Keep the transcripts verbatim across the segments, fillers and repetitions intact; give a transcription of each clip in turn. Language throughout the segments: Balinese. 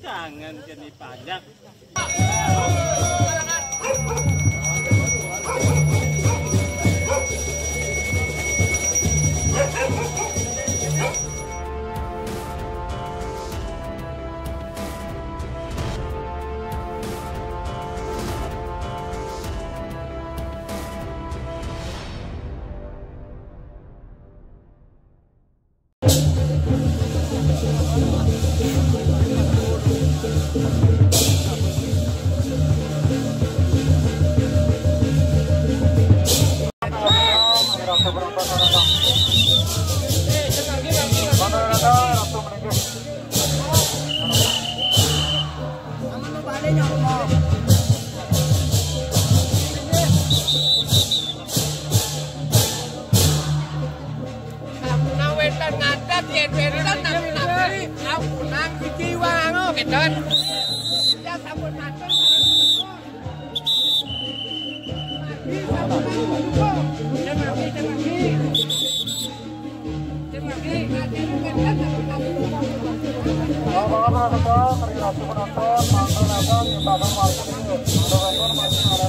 Kangen kene pajak. Ampun, wetan ngadat, yen wetan nabi-nabi, ampun, nang iki wae, gitu. Ya, sampun matur. Mati, sampun matur. Ya, mati, ya, mati. Ya, mati. Mati, wetan, nabi-nabi. Bapak-bapak, penonton, mangga datang, kita akan masuk dulu. Penonton masih ada.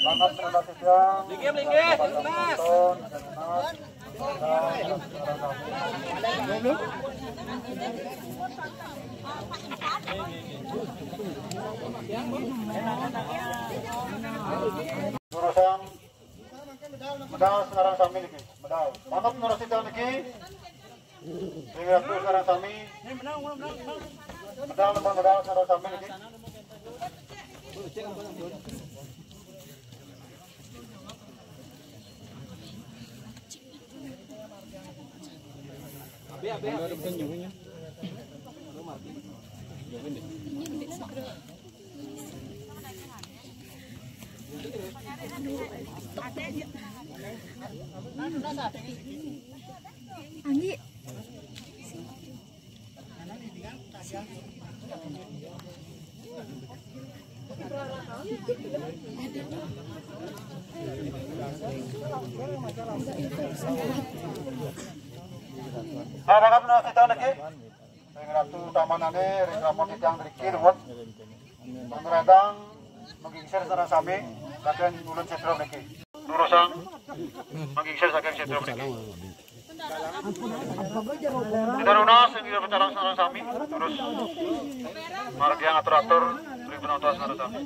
Banget, terima kasih, Jang. Linggih, linggih, Mas. Jurusan medal sekarang sami niki, medal. Manut nurut sida niki. Sing ratu sekarang sami. Medal, medal sekarang sami niki. Anji. Nah, harap menawi kita niki. Ring ratu utamanane, ring rama titiang mriki ruwet. Pangradang manggingsir sareng sami saking ulun sedra mriki. Durusang manggingsir saking sedra mriki. Kita runas ing upacara sareng sami, terus margi atur-atur ring penonton sareng sami.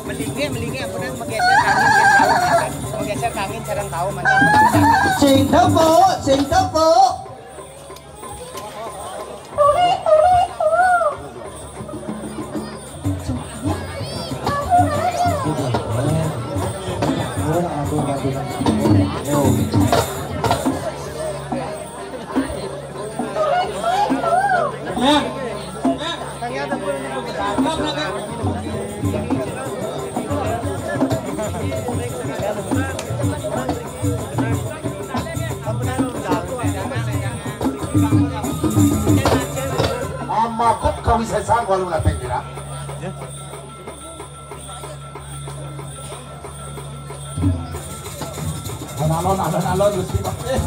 Melingin, melingin, ampun, menggeser kangin, menggeser kangin, sareng tahu, mantap, mantap, mantap. Sing tepuk, sing tepuk. Amakut kawisésan walu latih kira. Alon-alon, alon-alon, Gusti Patih.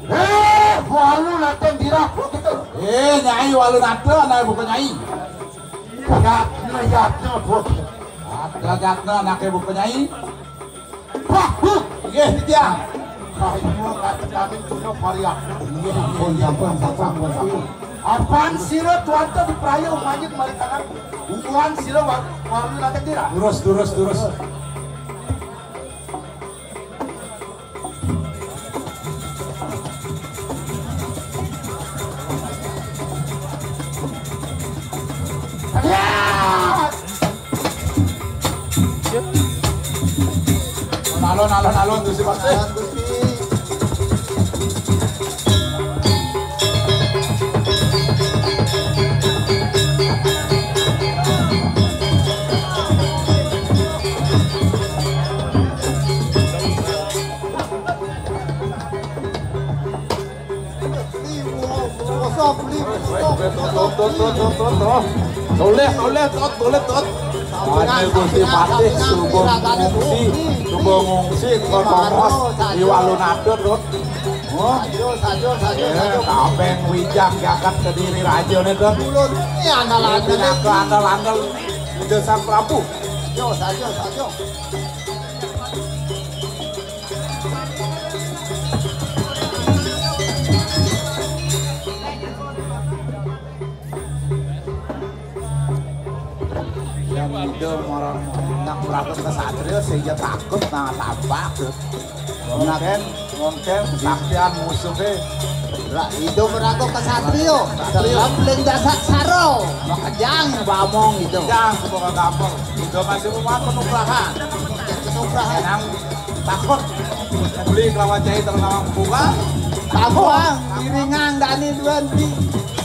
Eh, walu nate dirah, Bu, gitu. Eh, Nyai, walu nate, anak bukan Nyai. Yatna, yatna, Bu. Ada yatna, anaknya bukan Nyai. Wah, Bu. Nggih, titiang. Ayo, kata kami, punya varian. Nggih, ampun, ampun, ampun, ampun, ampun. Apaan sira tuan to diprayu manyit mari tangan? Umuran sira wa-, walu nate dirah. Durus, durus, durus. Alon, alon, alon, Gusti Patih. Toleh, toleh, tot, toleh, tot. Mane Gusti Patih suba ngungsi, suba ngungsi, kok tongos, di walu nate, tot. Oh. Sajo, sajo, sajo, eh, sajo. Kapeng wijang jagat Kediri raja ne, tot. Ulun, eh, andal-andal. Pinaka andal-andal Ida Sang Prabu. Yo, sajo, sajo. Yang ida marang nak berangkat ke satria, saya takut, nah, tabak tuh. Mungkin, mungkin kesaktian musuhnya. Lah, ida berangkat ke satria, dalam beling dasar saro, makejang bamong itu. Jang, semoga gampang. Ida masih rumah penugrahan. Penugrahan. Yang takut beli kelawan cai terlawan buka. Tabuang, iringang dani duan di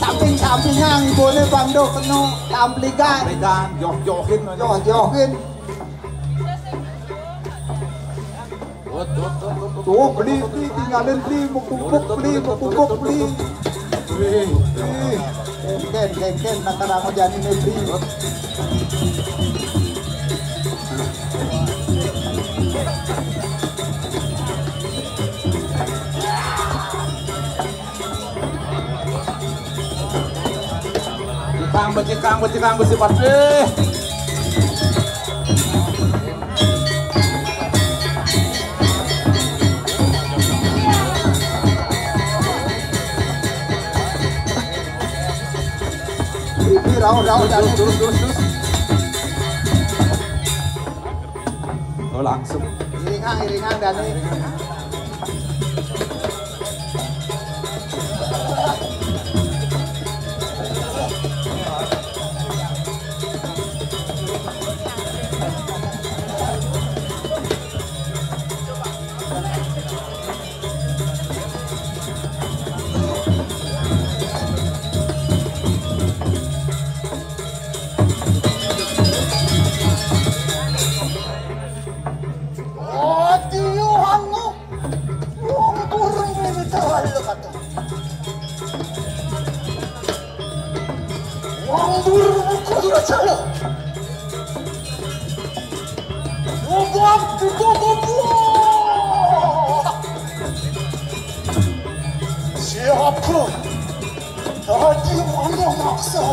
samping-sampingan ibune bangdo kena tampligan. Tampligan, joh-johin aja. Joh-johin. Tuh, beli, beli, tinggalin beli, mukupuk beli, mukupuk beli. Beli. Beli. Kengken, kengken, nang kadang jani ne beli. Becikang, becikang, becikang, Gusti Patih. Ini rauh, rauh, terus, terus, terus, terus. Oh, langsung. Iringan, iringan, Dani. Ati yo anu, wong kurang ini terlalu kata. Wong buru buku dua calo. Wong Siapa? Tadi mana maksa?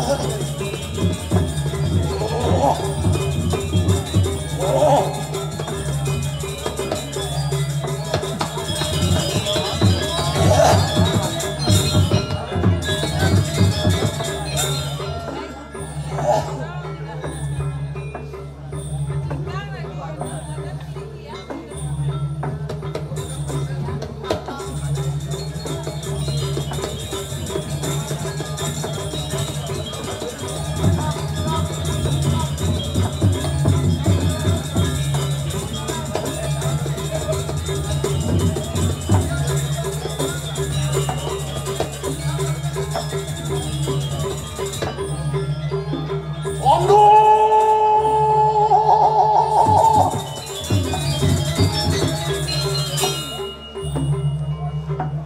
Aduh!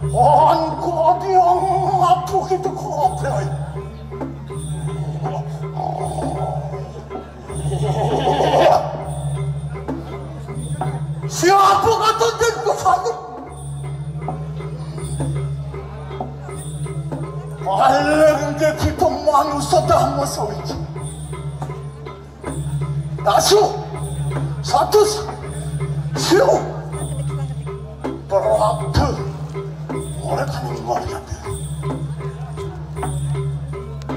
Wan ko dia ngapu kita ko apa? Siapa kata dia ke sana? Paling dia kita manusia dah masuk. Tasu, satus, siu, berapa? Mereka ni mereka.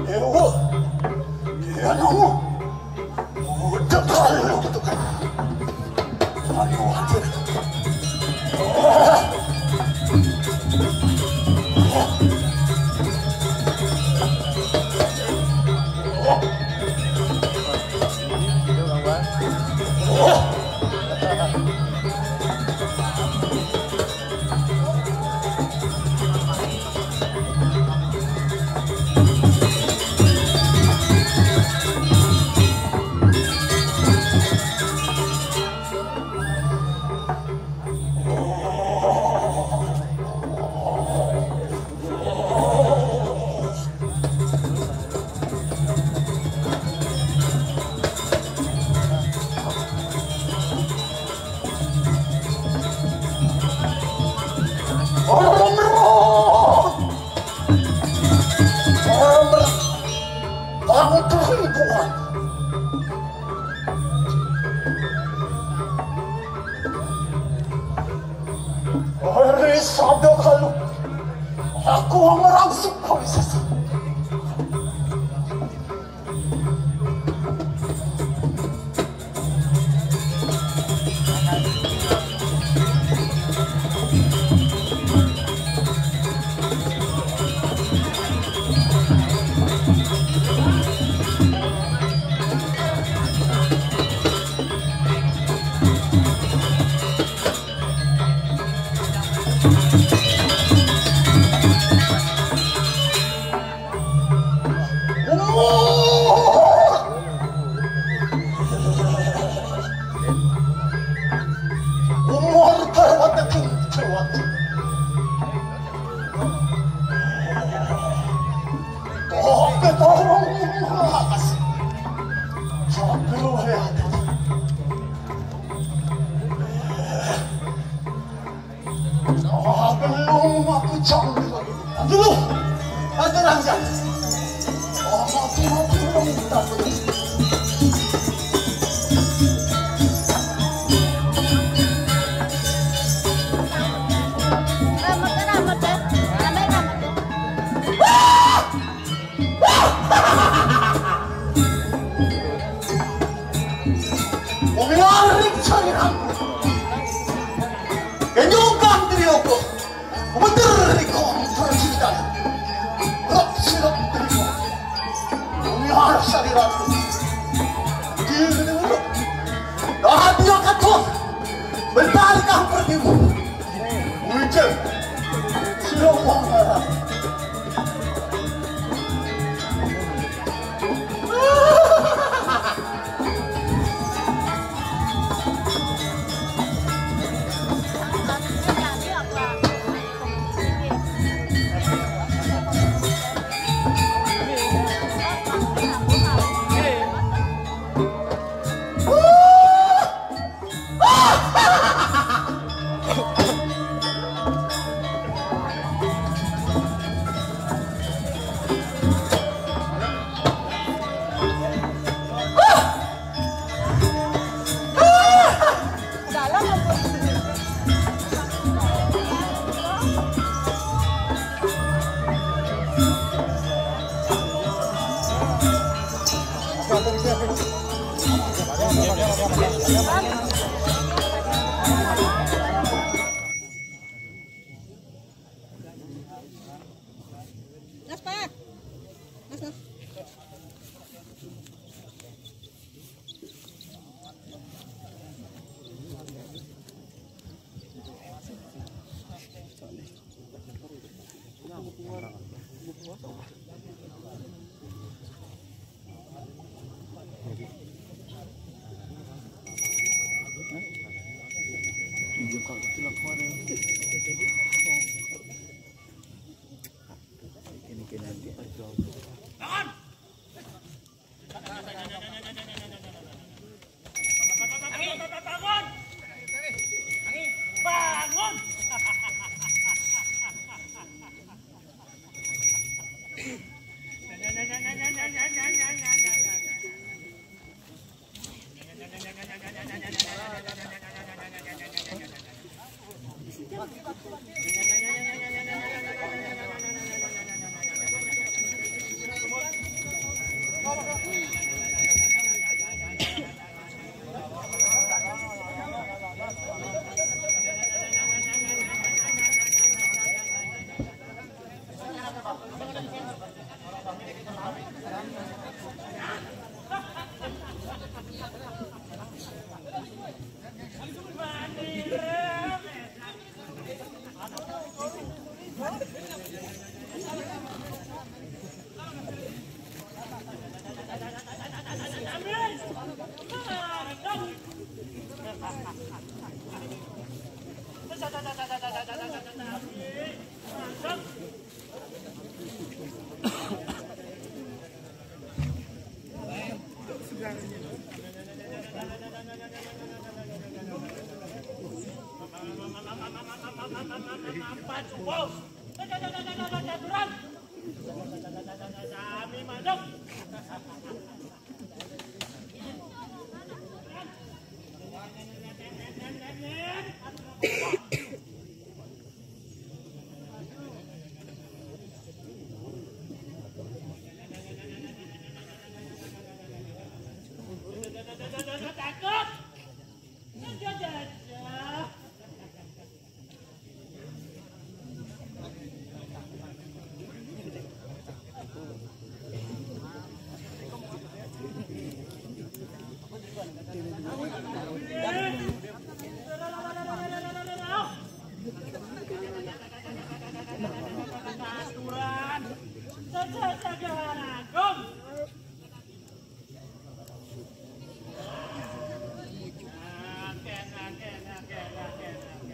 Ewa, ya nama. Udah kalau gitu kan. Aduh, hancur. Hari sabda kalu, aku ngerang sukau sasa. Oh, belum aku jam dulu. Dulu. Ada raja. Oh, mati, mati, mati, mati. Umiaring sa ilang. Inyong kang diri ako. Umater ikaw ang persidan. Rap sila persidan. Umihar sa hirap. Dili mo. Lahat niya kato. Balik ang pergi mo. Umijar. Sila ang harap. Gas, Pak. Gas, gas.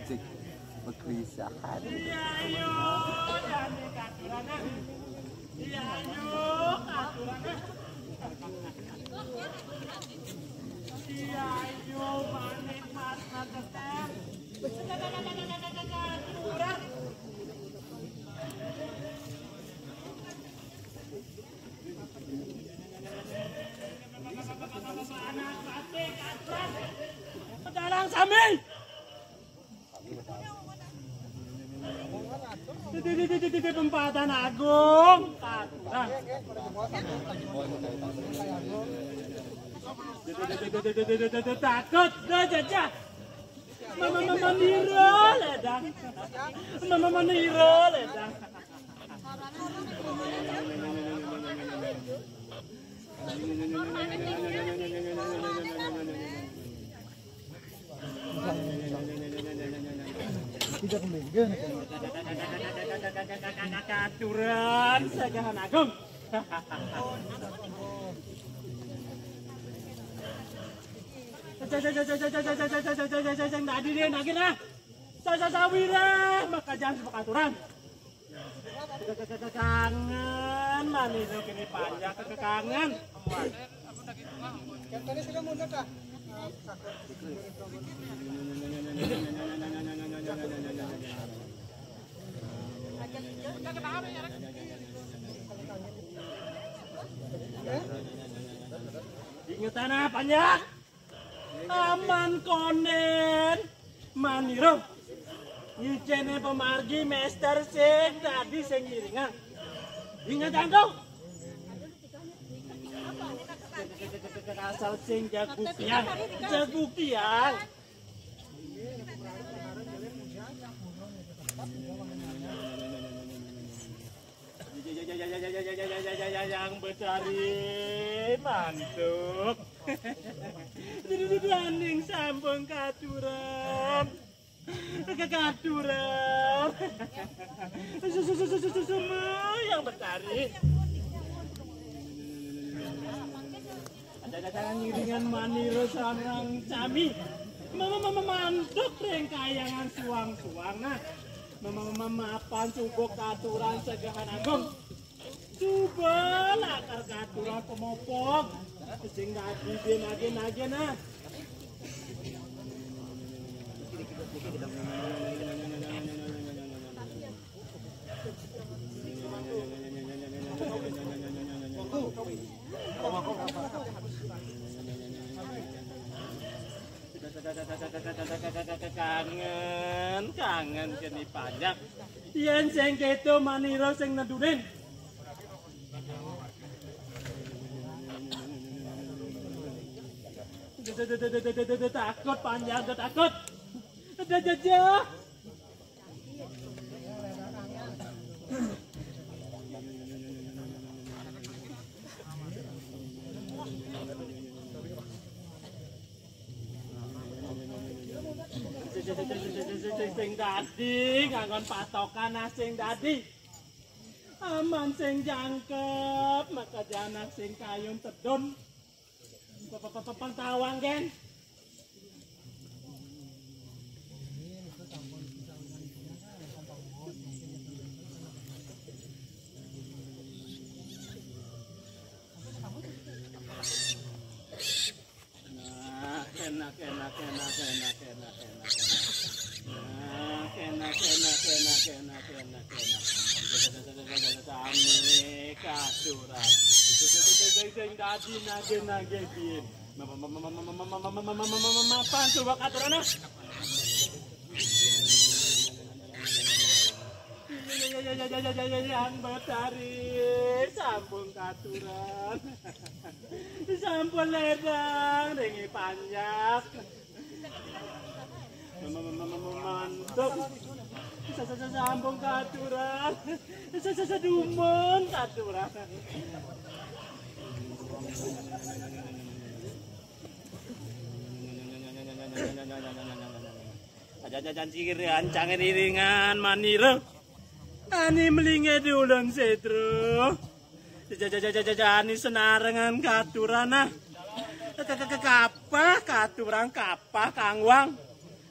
Cek, perkerisahan. Dalang sami. Di, di, di, di, di, di, Pempatan Agung. Katuran. Di, di, di, di, di, di, di, di, di, takut, dah jajah. Mama, mama, nira, ledang. Mama, mama, nira, ledang. Katuran, Sagahan Agung. Sing tadi dia nagih, nah. Sa-, sa-, sawire, maka jangan sepakaturan. Ke-, ke-, ke-, kangen, manis kini panjang ke-, kangen. Ingetan apa, Nyak? Aman konden. Maniro. Ngicene pemargi mester sing tadi sing ngiringan. Ingetan dong. Asal sing jago tiang, jago tiang. Yang Betari mantuk. Daning sampun katuran. Kekaturan. Susu, susu, susu, susu, yang Betari. Ada datangan ngiringan manira sareng sami. Mama, mama mantuk ring kayangan suang-suang nah. Mama, mama mapan subuk katuran segahan agung. Coba lakar katuran pemopok. Sing dadi nage-nage nah. Kangen, kangen keni panjak. Yen sing keto manira sing nedunin. Takut panjak, takut. Ada jajah. Sing dadi nganggon patokan, ah, sing dadi. Aman sing jangkep, maka janak sing kayun tedun. Pe-, pe-, pe-, pe-, pang tawang, Gen. Nah, enak, enak, enak, enak, enak, enak, enak. Nah, enak, enak, enak, enak, enak, enak. Sami katuran. Sing dadi nage-nage biyen. Mapan coba katuran, ah. Yang Betari sampun katuran. Sampun ledang ringi panjak. Mantuk. Sa-, sa-, sa-, sampun katuran. Sa-, sa-, sadumun katuran. Aja-aja janci kiri ancang iringan manira. Ani melinge di ulun sedro. Jajajajajajani senarengan katuran, ah. Ke-, ke-, ke-, kapah katuran, kapah kangwang.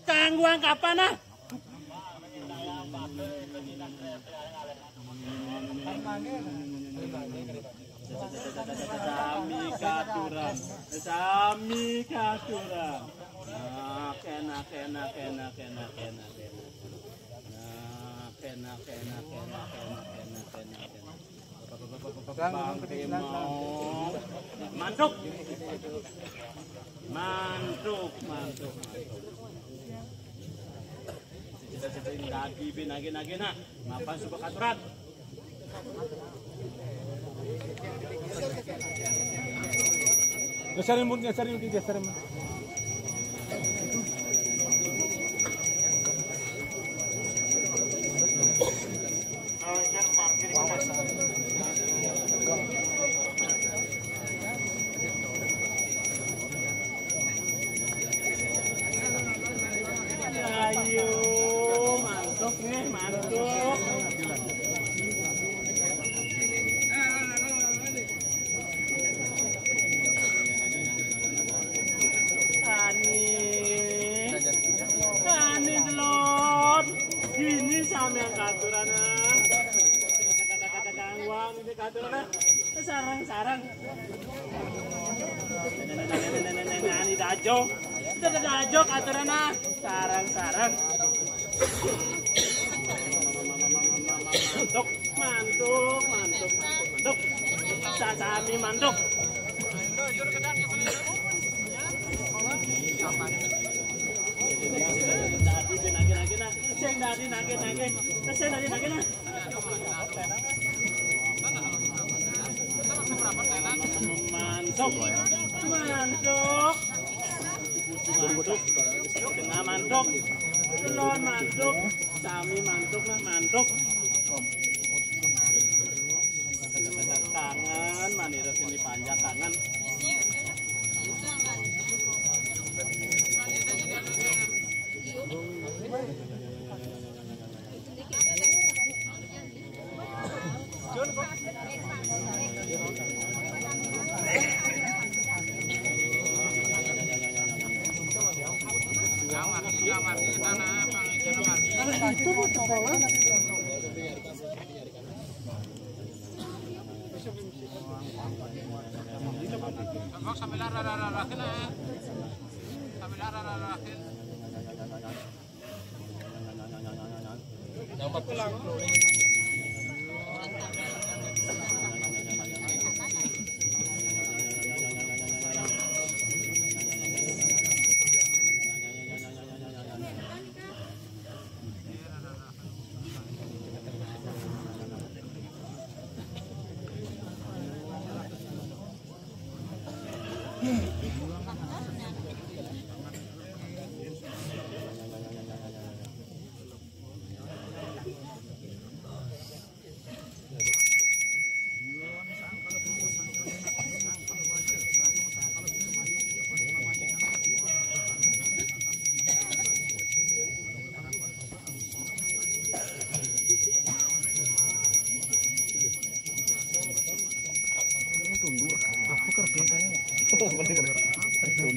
Kangwang kapah, nah. Sami katuran, sami katuran. Nah, kena, kena, kena, kena, kena, kena. Nah, kena, kena, kena, kena, kena, kena, kena, kena. Bang Rimau. Mantuk. Mantuk, mantuk, mantuk. Sing dadi ben age-age, nah. Mapan suba katuran. Geserin, Bun, geserin, geserin. Ayo, mantuk nih, mantuk. Ani, ani delon. Gini sampean katuran, ah. Gangguan ini katuran, ah. Sarang-sarang. Ani dajo. Dajo katuran, ah. Sarang-sarang. Mantuk, mantuk, mantuk, mantuk, mantuk. Sasami mantuk. Sing dadi nage-nage, nah. Sing dadi nage-nage. Sing dadi nage-nage, nah. Mantuk. Mantuk. Mantuk. Tengah mantuk. Kulon mantuk. Sami mantuk, nah mantuk. Kangen, manira sini panjak kangen. Sambil arah-arah-arah kena. Sambil arah-arah-arah kena.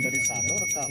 Dari sana rekam.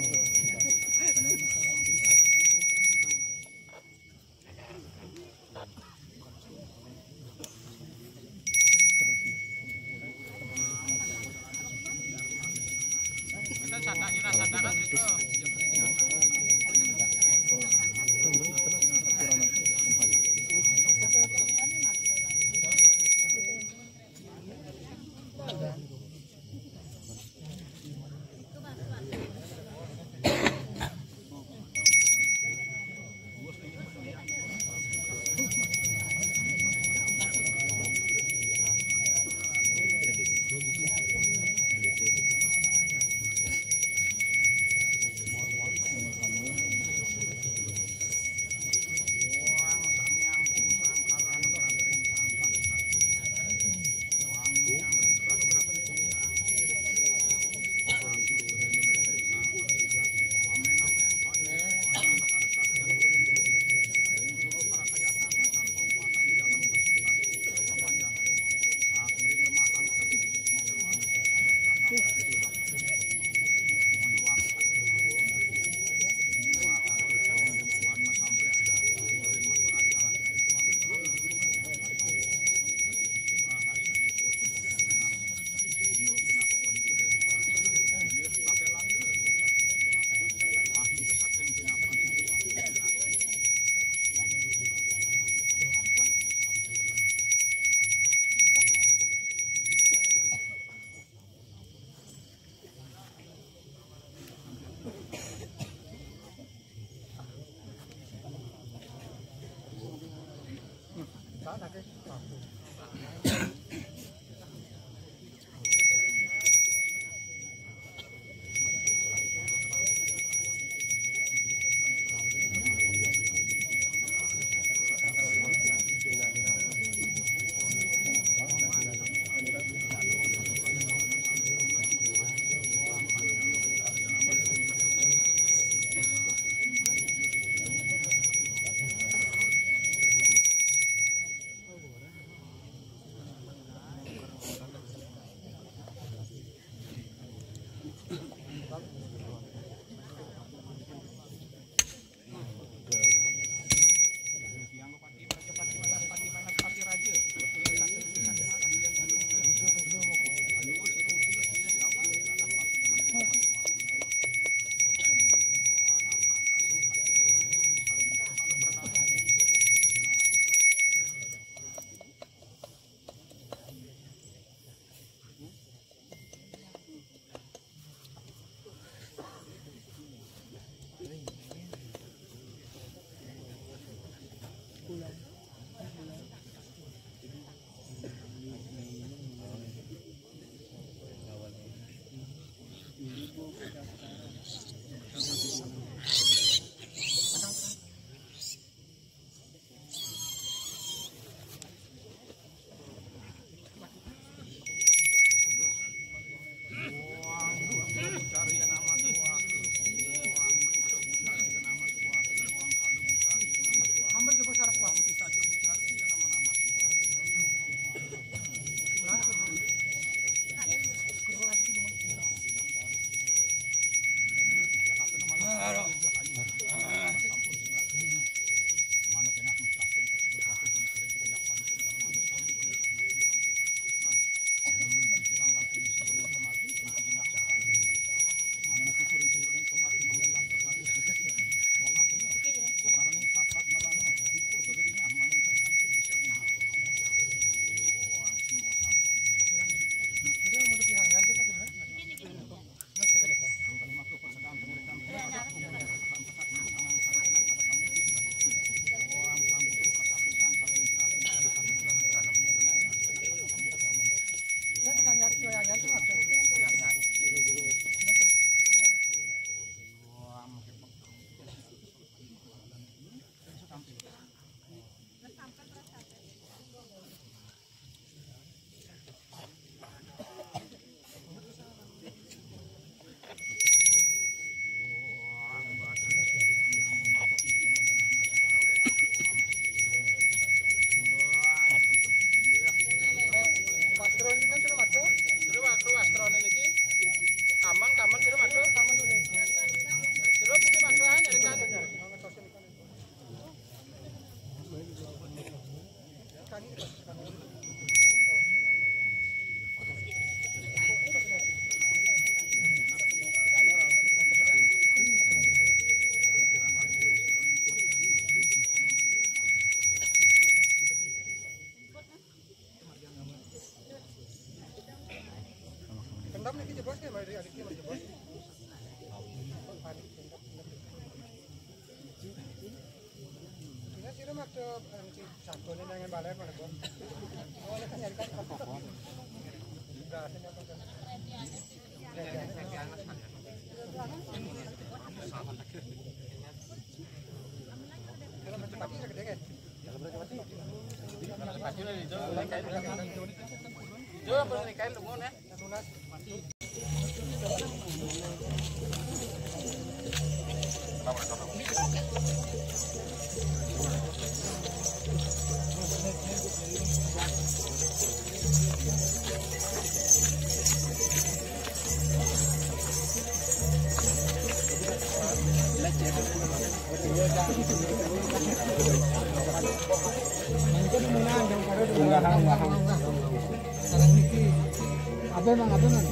Apa, Mang? Apa, Mang?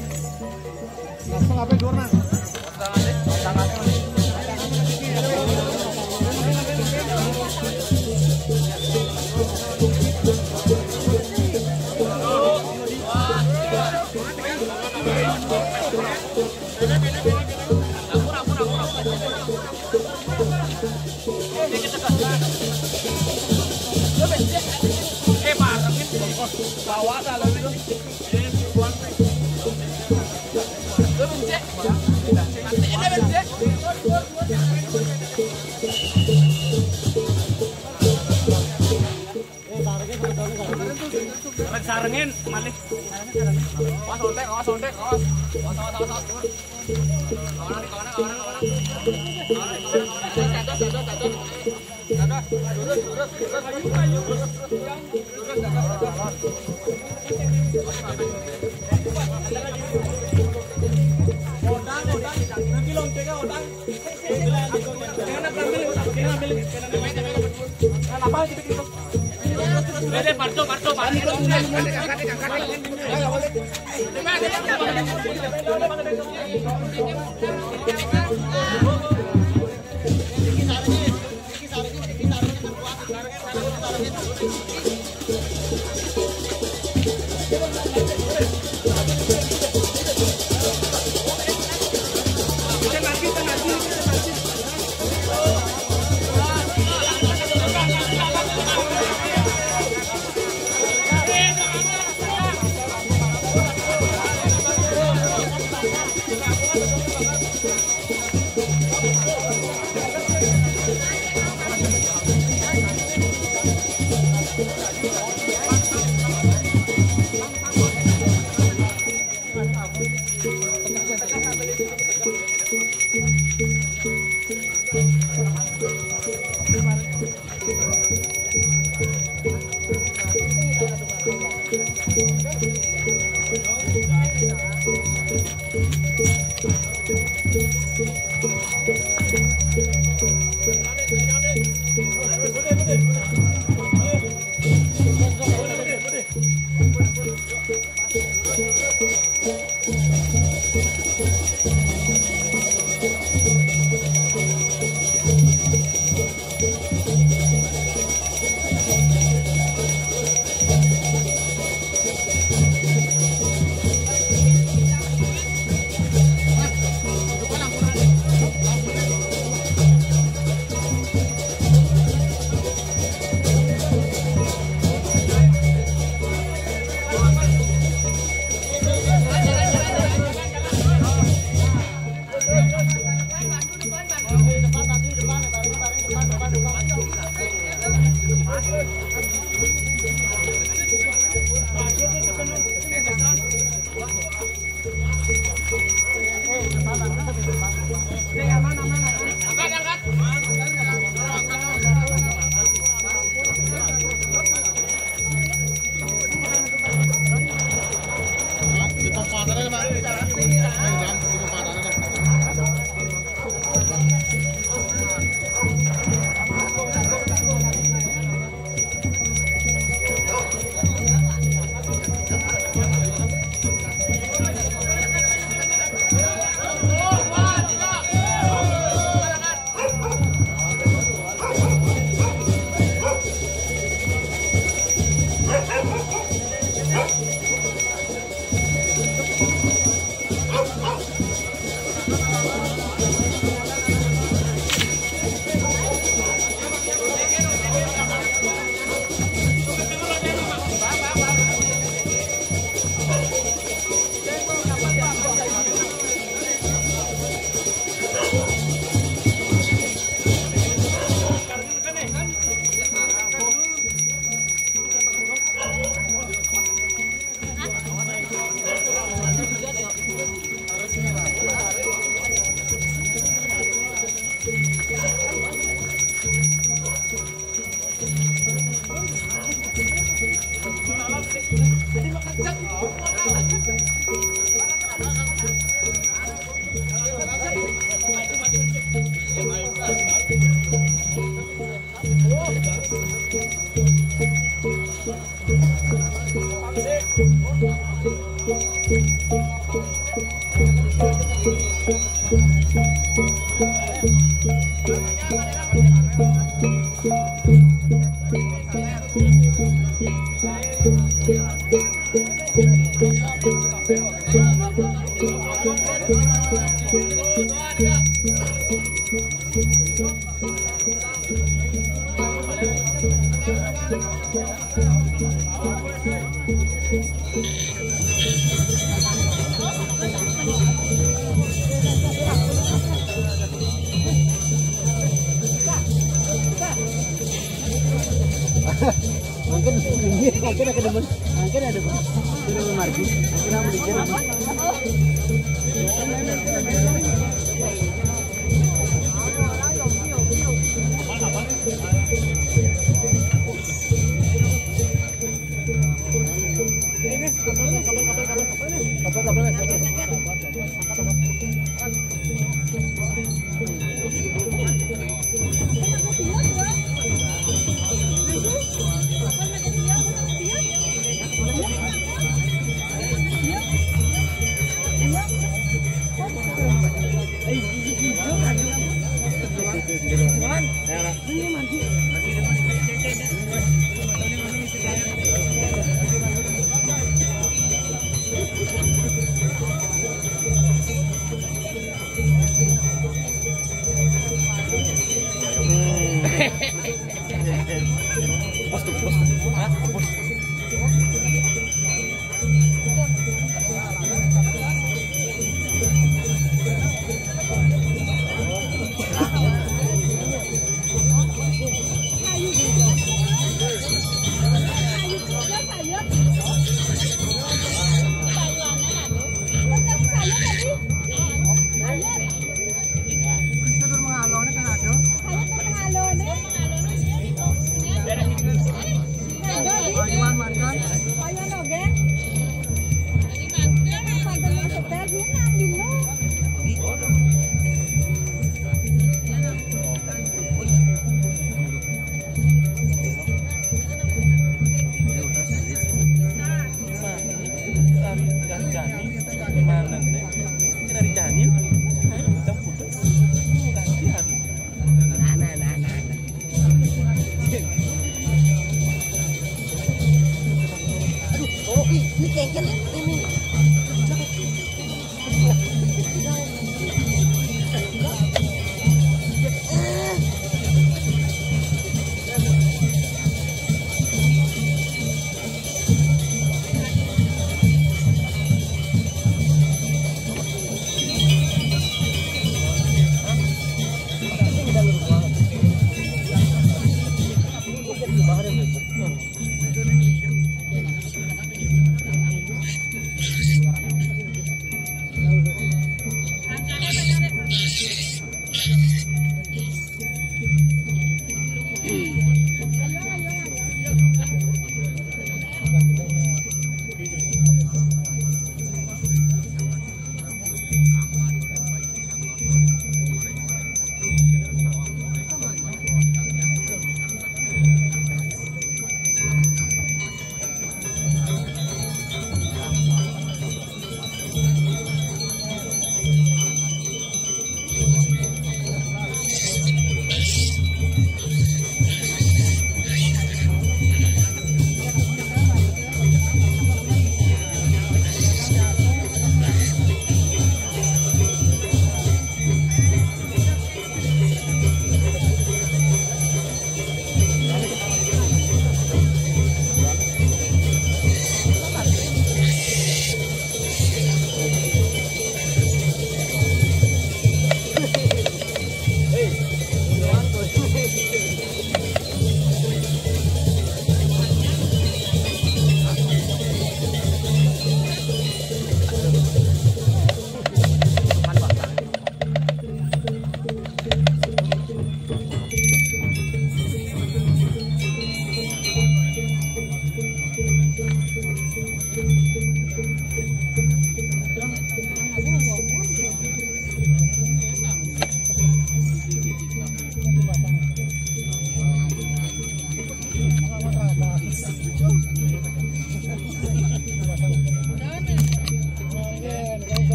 Langsung apa, dua, Mang? Sarengin, malih. Awas, ontek, awas, ontek, awas. Awas, awas, awas, awas. Kawanan, kawanan, kawanan, kawanan. Kawanan, kawanan, kawanan. Dados, dados, dados. Dados, lurus, lurus, lurus. Lurus, dados, dados. Odang, odang. Nanti loncengnya odang. Mungkin, mungkin aku demen, mungkin ada demen. Aku demen Margi, aku demen Margi. Sayur turun mengalone kan ada. Sayur turun mengalone.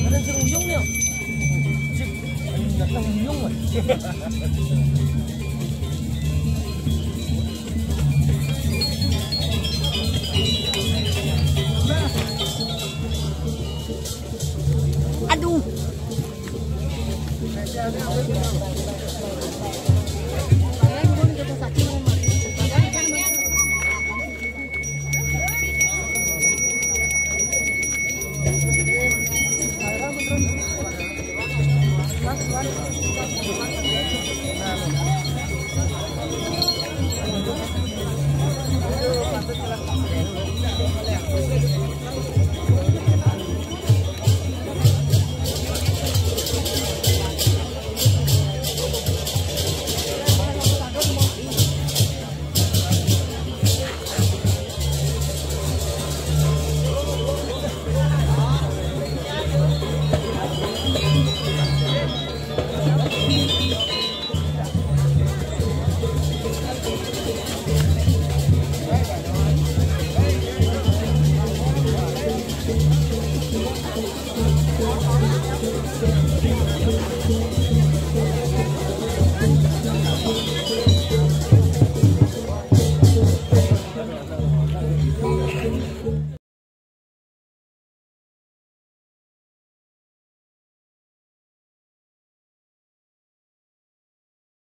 Ada seruyung nih. Cik, ada seruyung, Mas. Aduh.